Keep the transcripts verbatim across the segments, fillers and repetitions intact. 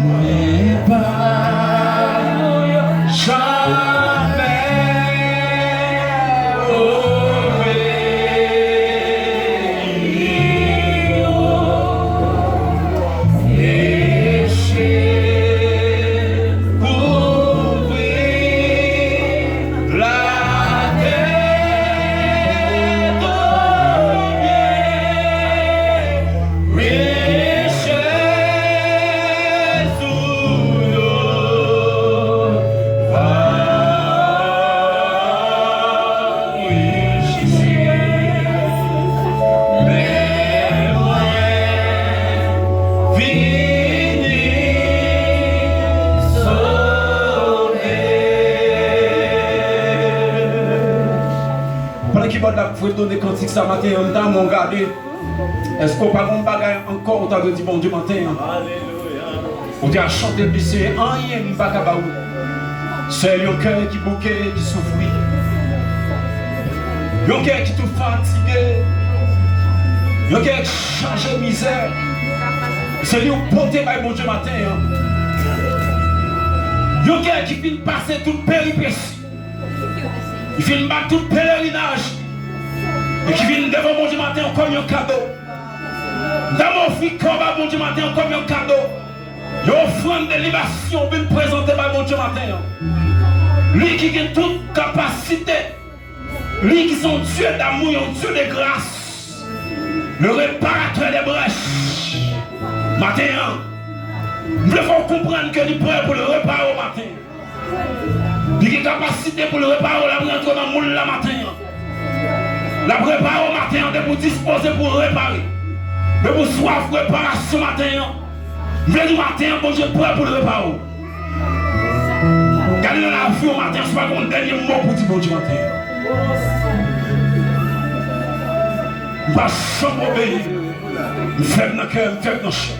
Men pa janmen obeyi yo. Peche kouvri latè toubyen. Richès ou yo va anrichi, men mwen vini sove. Pandan kibòd la ap fredone kantik sa maten an, m ta renmen w gade. Èske w pa gon bagay ankò ou ta dwe di Bondye maten an? Ou te a chante l di Senyè, anyen m pa ka ba ou. Sèl yon kè ki bouke, ki soufri. Yon kè ki tou fatige. Yon kè ki chaje mizè. Se li ou pote bay Bondye maten an. Yon kè ki fin pase tout peripesi. Li fin bat tout pelerinaj. E ki vin devan Bondye maten an kòm yon kado. M ta ofri kò ba Bondye maten an kòm yon kado. Yon ofrann de libasyon vin prezante bay Bondye maten an. Li ki gen tout kapasite. Li ki se yon Dye damou, yon Dye de gras. Le réparateur des brèches. Maten an, m vle fè w konprann ke li prè pou l repare w maten an. Li gen kapasite pou l repare w, l ap rantre nan moul la maten an. L ap repare w maten an, depi w dispoze pou w repare. Depi w swaf reparasyon maten an. M vle di w maten an, Bondye prè pou l repare w. Gade nan lavi w maten an, si w pa gen yon dènye mo pou di Bondye maten an. M pa janm obeyi. M fèb nan kè, m fèb nan chè.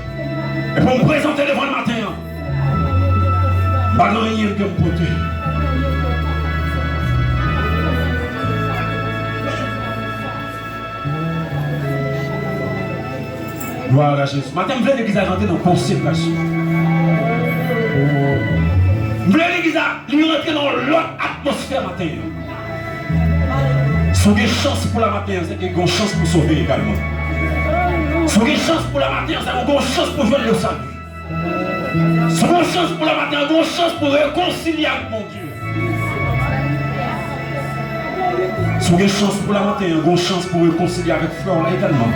E pou m prezante devan l maten an, m pa gen anyen ke m pote. Glwa a Jezi. Maten, m vle legliz la rantre nan konsekrasyon. M vle legliz la, li rantre nan yon lòt atmosfè maten an. Si w gen chans pou la maten an, se ke gen yon chans pou sove egalman. Si w gen chans pou la maten an, se ke w gen yon chans pou jwenn le sali. Si w gen yon chans pou la maten an, gen yon chans pou rekonsilye ak Bondye. Si w gen chans pou la maten an, gen yon chans pou rekonsilye avèk frè w la egalman.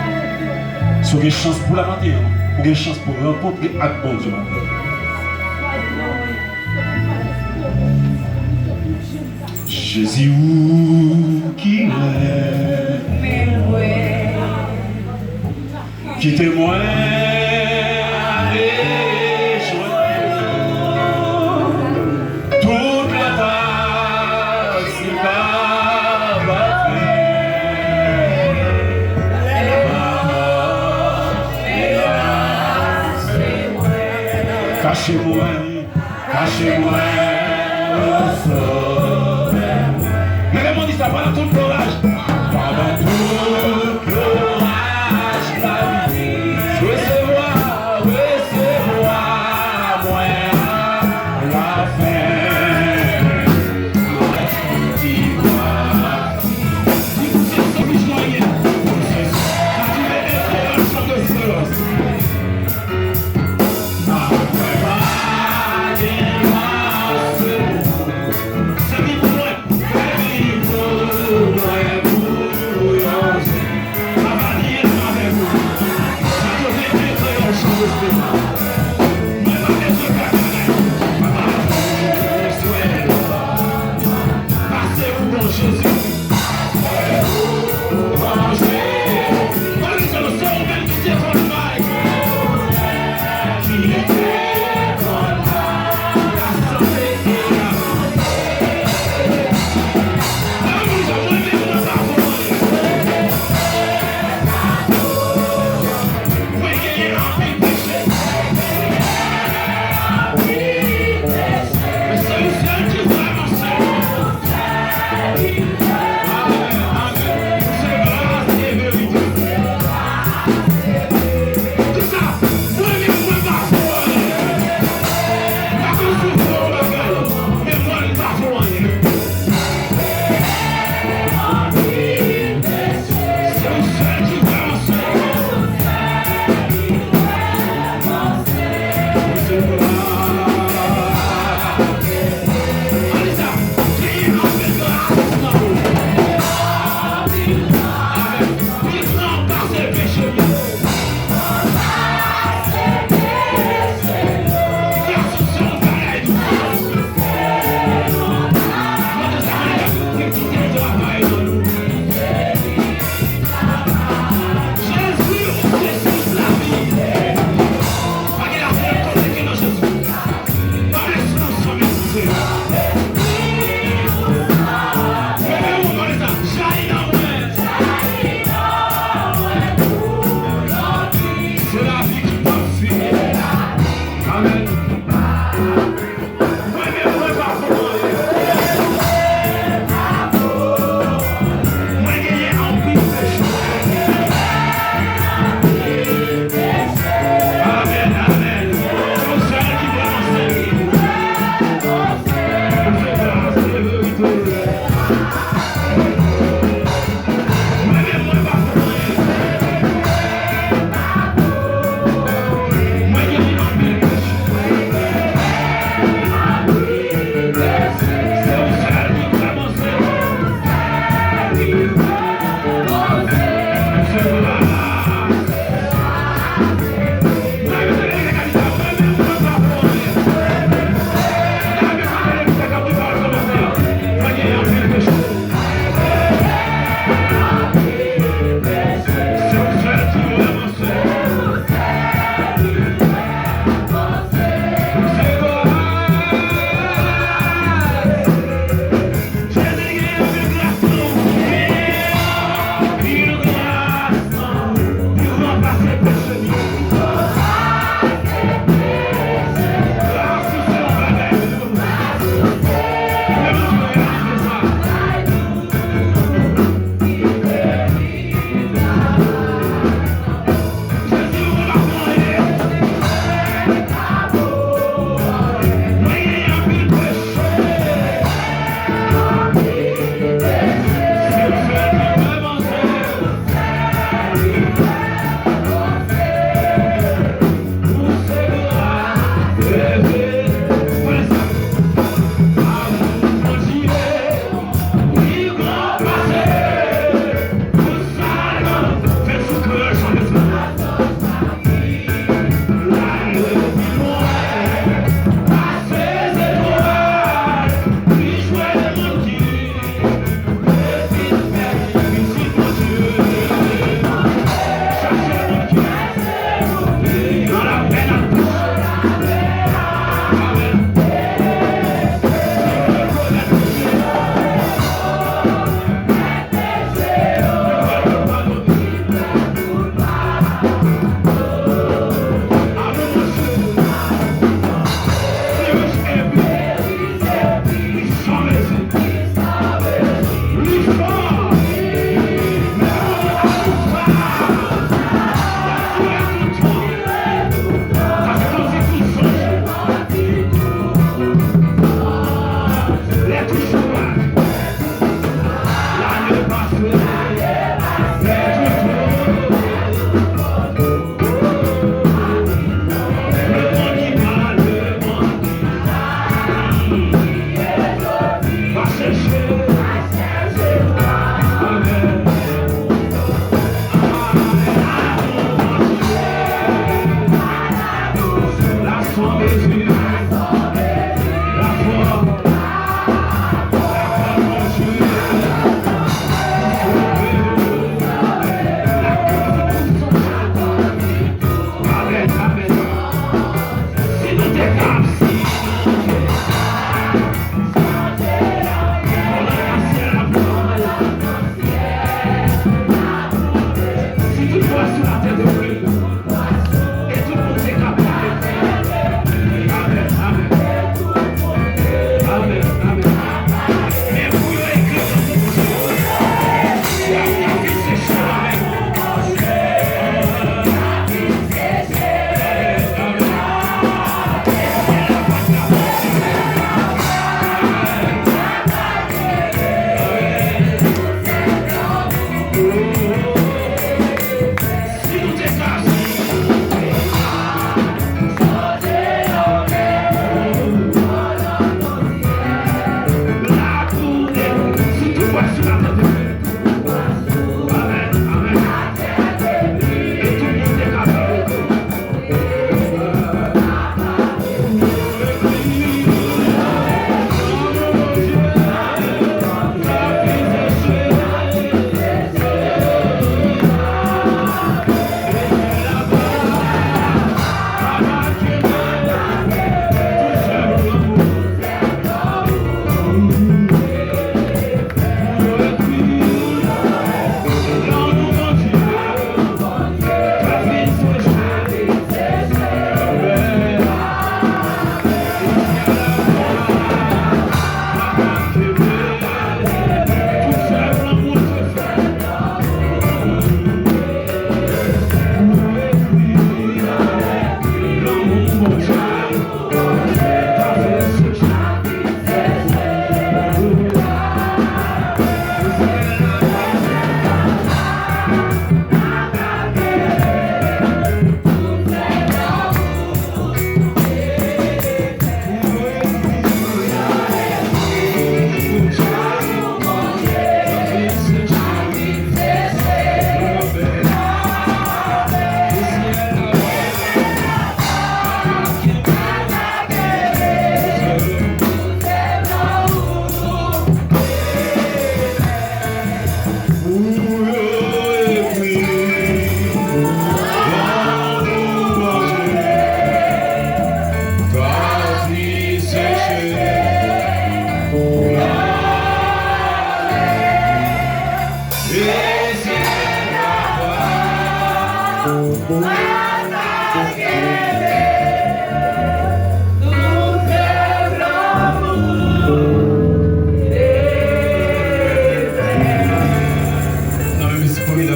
Si w gen chans pou la maten an, ou gen chans pou rankontre ak Bondye maten an. Jezi, ou ki renmen mwen. Kite mwen ale jwenn ou. Tout lòt se pa pa fè. Kache mwen. Kache mwen, o Sovè mwen. Leve men w di sa, pandan tout loraj. Pandan tout loraj lavi. Resevwa, resevwa mwen a la fen. Di pou se soufri jwaye, pou se soufri esperans, esperans. Se lavi ki pa fini. Amèn. Mwen menm, mwen pa konn anyen. Mwen genyen anpil peche. Amèn, amèn. Se ou sèl ki vrèman sèvi. Ou se gras e verite. Mwen menm, mwen pa konn anyen. Mwen genyen anpil peche. Se ou sèl ki vrèman sèvi. Se ou la.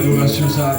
Adorasyon sa a